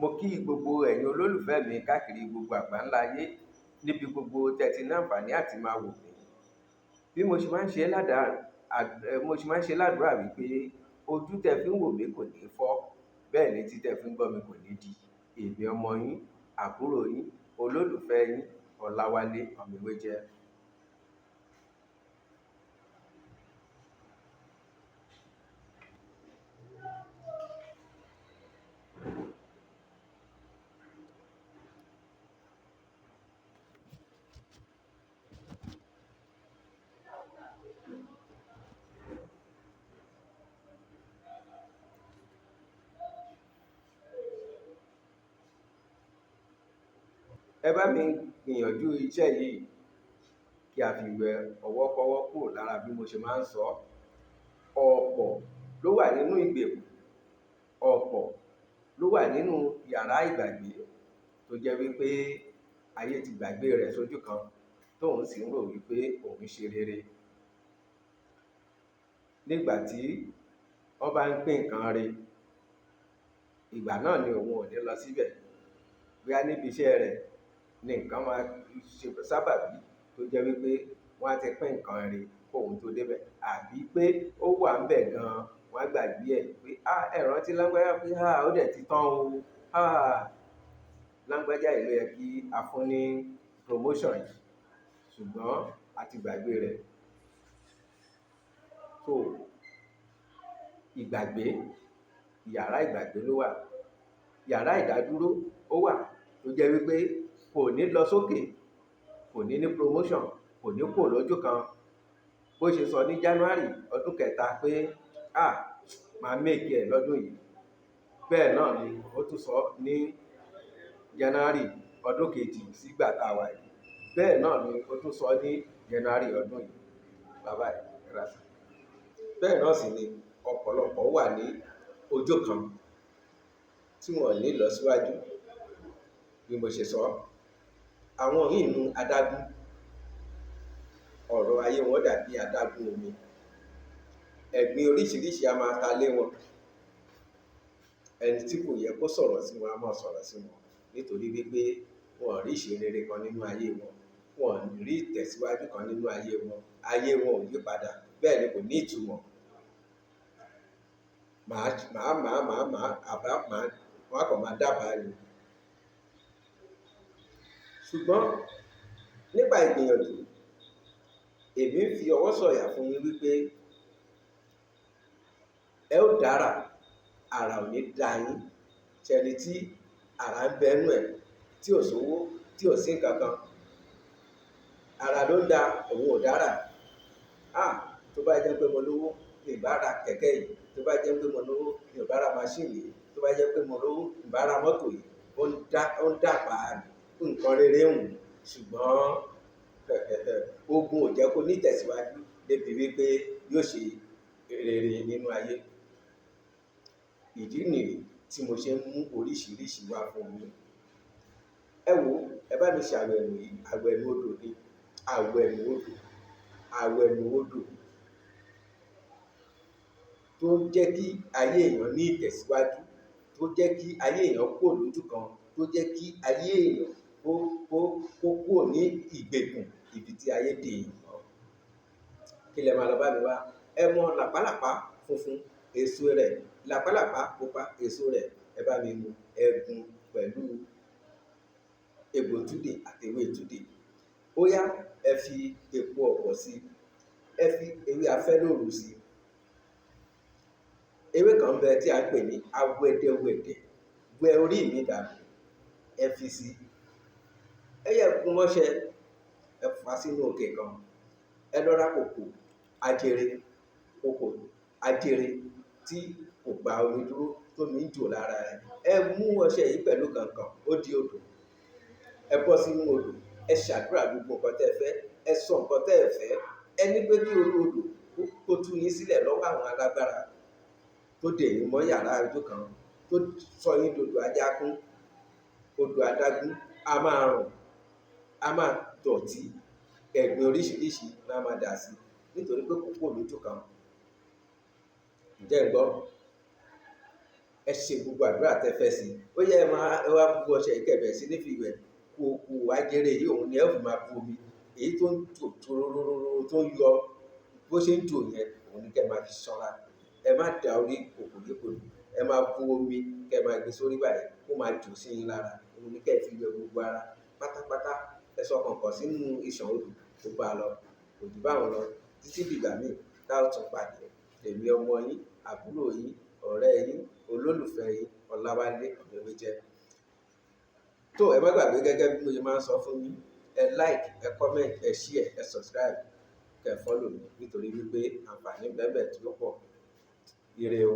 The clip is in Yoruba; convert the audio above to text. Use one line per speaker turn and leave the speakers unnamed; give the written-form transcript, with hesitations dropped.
Mo kí gbogbo ẹ̀yin olólùfẹ́ mi káàkiri gbogbo àgbáńlá ayé níbi gbogbo tẹ́ ti ní àǹfààní àti máa wò mí. Bí mo ṣe máa ń ṣe ládàá, mo ṣe máa ń ṣe ládùrá wípé ojú tẹ́ fi ń wò mí kò ní fọ́, bẹ́ẹ̀ ni etí tẹ́ fi ń gbọ́ mi kò ní di. Èmi ọmọ yín, àbúrò yín, olólùfẹ́ yín, Ọláwálé Ọmọewéjẹ́. Ẹ bá mi gbìyànjú iṣẹ́ yìí kí a fi wẹ ọwọ́ kọ́wọ́ kúrò lára bí mo ṣe máa ń sọ. Ọ̀pọ̀ ló wà nínú ìgbèkùn, ọ̀pọ̀ ló wà nínú yàrá ìgbàgbé tó jẹ́ wípé ayé ti gbàgbé rẹ̀ sójú kan, tóun sì ń rò wípé òun ṣe rere. Nígbà tí wọ́n bá ń pín nǹkan re, ìgbà náà ni òun ò ní lọ síbẹ̀. Bóyá níbi iṣẹ́ rẹ̀ ni nǹkan máa ṣe sábàbí tó jẹ́ wípé wọ́n á ti pín nǹkan re kóun tó débẹ̀, àbí pé ó wà ńbẹ̀ gan-an, wọ́n á gbàgbé ẹ̀ pé ẹ rántí lágbájá pé ó dẹ̀ ti tán o, lágbájá yìí ló yẹ kí a fún ní promotion yìí, ṣùgbọ́n a ti gbàgbé rẹ̀. So ìgbàgbé, yàrá ìgbàgbé ló wà. Yàrá ìdádúró ó wà tó jẹ́ wípé kò ní lọ sókè, kò ní ní promotion, kò ní kúrò lójú kan. Bó ṣe sọ ní January ọdún kẹta pé màá make ẹ̀ lọ́dún yìí, bẹ́ẹ̀ náà ni ó tún sọ ní January ọdún kejì sígbà tá a wà yìí, bẹ́ẹ̀ náà ni ó tún sọ ní January ọdún yìí. Bàbá ẹ̀ rà sí. Bẹ́ẹ̀ náà sì ni ọ̀pọ̀lọpọ̀ wà ní ojú kan tí wọ́n ní lọ síwájú. Bí mo ṣe sọ, àwọn yìí nu adágún, ọ̀rọ̀ ayé wọn dàbí adágún omi. Ẹ̀gbin oríṣiríṣi a máa ta lé wọn. Ẹni tí kò yẹ kó sọ̀rọ̀ sí wọn a máa sọ̀rọ̀ sí wọn, nítorí wípé wọn ò rí ìṣe rere kan nínú ayé wọn, wọn ò rí ìtẹ̀síwájú kan nínú ayé wọn, ayé wọn ò yí padà, bẹ́ẹ̀ ni kò ní ìtumọ̀. Màá màá màá màá màá àbá màá wọn á kàn máa dábàá ni. Ṣùgbọ́n nípa ìgbìyànjú, èmi ń fi ọwọ́ sọ̀yà fún yín wípé ẹ ó dára, àrà ò ní dá yín. Ṣẹni tí àrà ń bẹ nú ẹ̀, tí ò sówó, tí ò sí nǹkan kan, àrà ló ń da, òun ò dára. Tó bá jẹ́ pé mo lówó, mi ò bá ra kẹ̀kẹ́ yìí. Tó bá jẹ́ pé mo lówó, mi ò bá ra maṣíìnì yìí. Tó bá jẹ́ pé mo lówó, mi ò bá ra mọ́tò yìí. Ó ń dàpá nǹkan rere ń wù, ṣùgbọ́n ogun ò jẹ́ kó ní ìtẹ̀síwájú débi wípé yóò ṣe rere nínú ayé. Ìdí nìyí tí mo ṣe ń mú oríṣiríṣi wá fún yín. Ẹ wo, ẹ bá mi ṣe àwẹ̀nù yìí, àwẹ̀nù odò ni, àwẹ̀nù odò, àwẹ̀nù odò tó ń jẹ́ kí ayé èèyàn ní ìtẹ̀síwájú, tó jẹ́ kí ayé èèyàn kúrò lójú kan, tó jẹ́ kí ayé èèyàn kó kúrò ní ìgbèkùn ibi tí ayé dè èèyàn mọ́. Kí lẹ máa lọ bá mi wá? Ẹ mọ làpálàpá funfun, èso rẹ̀, làpálàpá pupa, èso rẹ̀, ẹ bá mi mu ẹ̀gún pẹ̀lú egbò túdè àti ewé túdè. Ó yá, ẹ fi epo ọ̀pọ̀ sí, ẹ fi ewé afẹ́lóru sí. Ewé kan bẹ tí a ń pè ní awẹ́dẹ́wẹ̀dẹ̀, wẹ orí mi dànù, ẹ fi sí. Ẹ yẹ kún mọ́ṣẹ́, ẹ fà sínú òkè kan, ẹ lọ ra kòkò ajere, kòkò ajere tí kò gba omi dúró, tó mi ń jò lára rẹ̀. Ẹ mú ọṣẹ yìí pẹ̀lú kànkàn, ó di odò. Ẹ bọ́ sínú odò, ẹ ṣàdúrà gbogbo nǹkan tẹ́ ẹ fẹ́, ẹ sọ nǹkan tẹ́ ẹ fẹ́, ẹ ní pé kí olú odò kó tú yín sílẹ̀ lọ́wọ́ àwọn alágbára tó dè yín mọ́ yàrá ojú kan, tó sọ yín dodò adágún, odò adágún, a máa rùn, a máa dọ̀tí, ẹ̀gbin oríṣiríṣi la máa dà sí, nítorí pé kò kúrò lójú kan. Ǹjẹ́ ẹ gbọ́? Ẹ ṣe gbogbo àdúrà tẹ́ fẹ́ sí. Ó yẹ ẹ máa ẹ wá bu ọṣẹ ìkẹbẹ̀ sí ní fi wẹ̀. Kòkò ajere yìí, òun ni ẹ fi máa bu omi èyí tó ń tò torororo, tó ń yọ bó ṣe ń tò yẹn, òun ni kẹ́ máa fi ṣanra. Ẹ má da orí kòkò lékodò. Ẹ máa bu omi, kẹ́ máa gbé sórí báyìí, kó máa jò sí yín lára. Òun ni kẹ́ fi wẹ̀ gbogbo ara pátápátá. Ẹ sọ kọ̀ǹkọ̀ sínú ìṣàn odò, kó bá a lọ. Kò jù báwọn lọ. Títí dìgbà míì tá ó tún pàdé, èmi ọmọ yín, àbúrò yín, ọ̀rẹ́ yín, olólùfẹ́ yín, Ọláwálé Ọ̀mẹ́wẹ́jẹ́. Tó ẹ má gbàgbé, gẹ́gẹ́ bí mo ṣe máa ń sọ fún yín, ẹ like, ẹ comment, ẹ share, ẹ subscribe, kẹ́ follow mi, nítorí wípé àǹfààní bẹ́ẹ̀ bẹ́ẹ̀ tí ó pọ̀. Ire o.